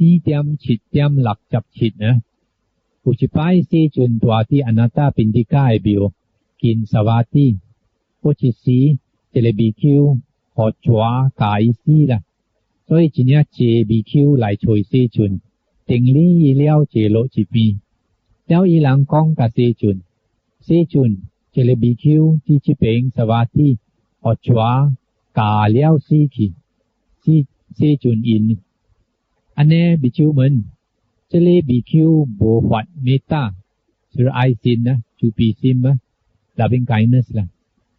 4.7.67呢，有一擺世尊蹛佇阿那達賓迪迦的廟近薩瓦蒂，有一時一个比丘予蛇咬伊死啦，所以一領濟比丘來揣世尊，頂禮伊了坐落一邊，了伊人講共世尊，世尊，一个比丘佇這爿薩瓦蒂予蛇咬了死去，死世尊應。按呢，比丘們，這个比丘無發 metta，就是愛心啊，慈悲心啊，loving kindness 啦，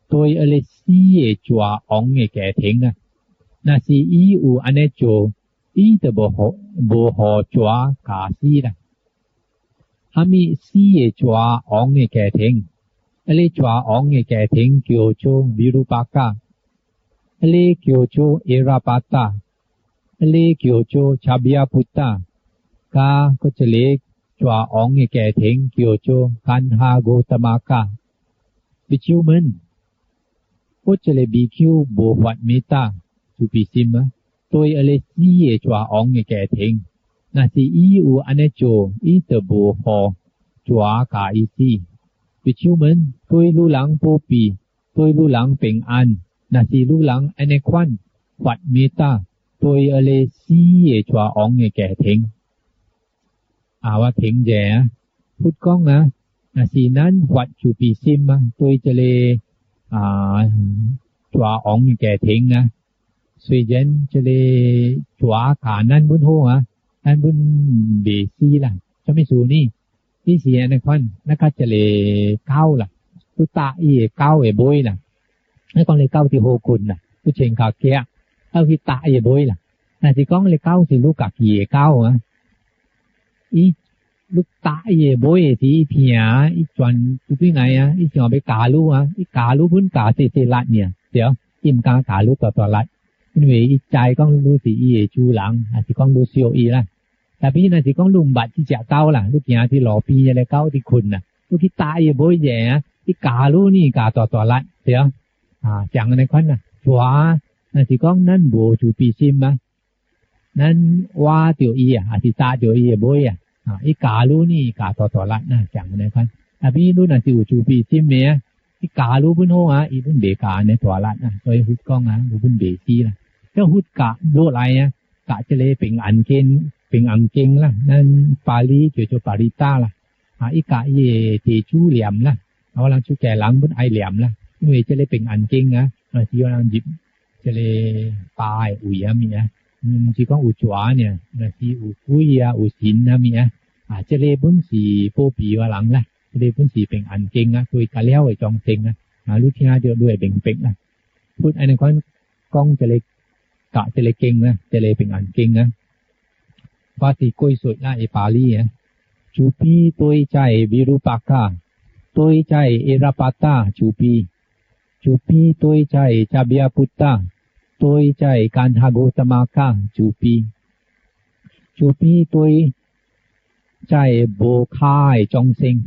對彼个死的蛇王的家庭啊，若是伊有按呢做，伊就無予無予蛇咬死啦。蝦米死的蛇王的家庭？彼个蛇王的家庭叫做 Virupaka，彼个叫做 Erapata。彼个叫做 Chabbiaputta，佮閣一個蛇王的家庭叫做 Kanhagotamaka。比丘們，有一個比丘無發 metta 慈悲心啊，對彼個死的蛇王的家庭，若是伊有按呢做，伊就無予蛇咬伊死。比丘們，對汝人保庇，對汝人平安，若是汝人按呢款發 metta，對彼個死的蛇王的家庭，啊，我停者啊，佛講啊，若是咱發慈悲心啊，對這個啊蛇王的家庭啊，雖然這個蛇咬咱本好啊，咱本袂死啦，啥物事呢？伊是按呢款，那較一个狗啦，去打伊的狗的尾啦，你講你狗佇好睏啦，去穿跤夾。啊去打伊尾啦，若是講你狗是汝家己的狗啊，伊汝打伊的尾的時，伊疼，伊轉出邊來啊，伊想欲咬汝啊，伊咬汝本咬細細力爾，對，伊毋敢咬汝大大力，因為伊知講汝是伊的主人，還是講汝惜伊啦。特別若是講汝毋捌這隻狗啦，汝行佇路邊彼个狗佇睏啦，汝去打伊的尾者啊，伊咬汝呢，咬大大力，對，啊，像按呢款啦，蛇。若是講咱無慈悲心啊，咱挖著伊啊，還是打著伊的尾啊，啊，伊咬汝呢，咬大大力啊，像按呢款。啊，比汝若是有慈悲心的啊，伊咬汝本好啊，伊本袂咬按呢大力啊，所以佛講啊，汝本袂死啦。這佛教落來啊，教這个平安經、平安經啦，咱巴利叫做 paritta 啦，啊，伊教伊的弟子念啦，我人出家人本愛念啦，因為這个平安經啊，若是我人入這个巴的位啊物啊，毋是講有蛇爾，若是有鬼啊、有神啊物啊，啊，這个本是保庇我人啦，這个本是平安經啊，對較了的眾生啊，啊，你聽著你會明白啦。佛按呢款講這个教這个經啊，這个平安經啊，我是過述啦，伊巴利啊，慈悲對遮 Virupaka，對遮 Erapata 慈悲，慈悲對遮 Chabbiaputta。對遮 Kanhagotamaka 慈悲，慈悲對遮無跤的眾生，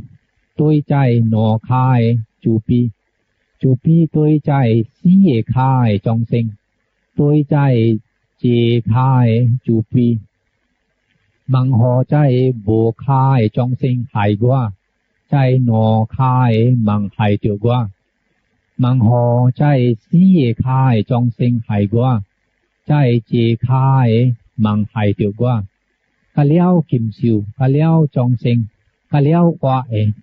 對遮兩跤的慈悲，慈悲對遮四个跤的眾生，對遮濟跤的慈悲，莫予遮無跤的眾生害我，遮兩跤的莫害著我。莫予遮四个跤的眾生害我，遮濟跤的莫害著我。較了禽獸，較了眾生，較了活的，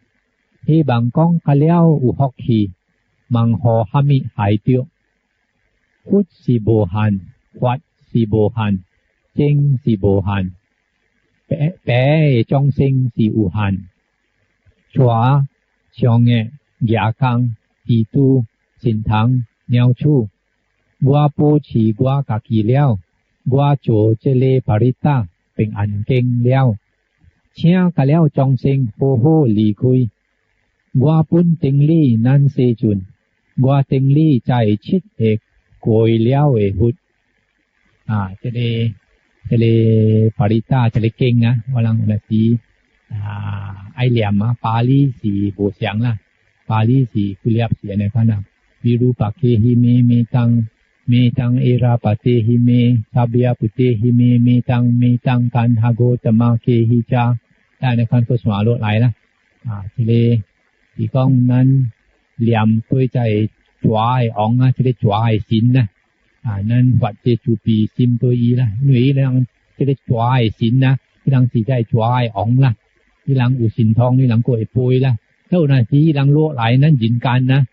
希望講較了有福氣，莫予蝦米害著。佛是無限，法是無限，僧是無限，白白的眾生是有限。蛇、長的、牙公、蜘蛛、神童、鳥鼠，我保持我家己了，我做這個 paritta 平安經了，請較了眾生好好離開。我本頂禮咱世尊，我頂禮在七個過了的佛。啊，這个這个 paritta 這个經啊，我人有時啊愛念啊，巴利是無相啦，巴利是幾粒是按呢款啊，比如白起希咩咩當メタンエラパテヒメサビアプテヒメメタンメタン干哈哥德瑪ケ希加，按呢款閣紲落來啦。啊，這个是講咱念對這个蛇的王啊，這个蛇的神啊，啊，咱發這慈悲心對伊啦，因為伊人這个蛇的神啊，伊人是這个蛇的王啦，伊人有神通，伊人閣會飛啦。有若時伊人落來咱人間啊，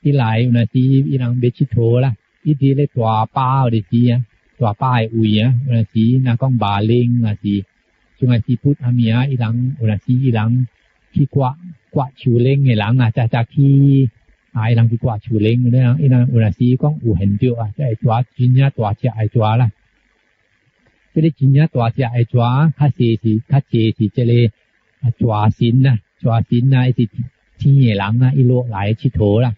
伊來有若時伊人欲𨑨迌啦，伊佇咧大巴的時啊，大巴的位啊，有若時若講馬鈴，若是像愛是不啥物啊，伊人有若時伊人去割割樹輪的人啊，早早去啊，伊人去割樹輪，伊人伊人有若時講有現著啊，這个蛇真正大隻的蛇啦。這个真正大隻的蛇，較細是較濟是這个蛇神啊，蛇神啊，伊是天的人啊，伊落來𨑨迌啦，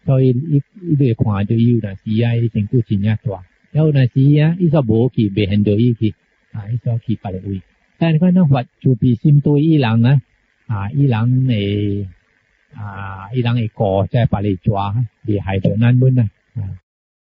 所以伊伊就會看著伊有若時啊，伊身軀真正大，有若時啊，伊煞無去，袂現著伊去，啊，伊煞去別个位。但是看咱發慈悲心對伊人啊，啊，伊人會啊，伊人會顧這別个蛇，袂害著咱們啊。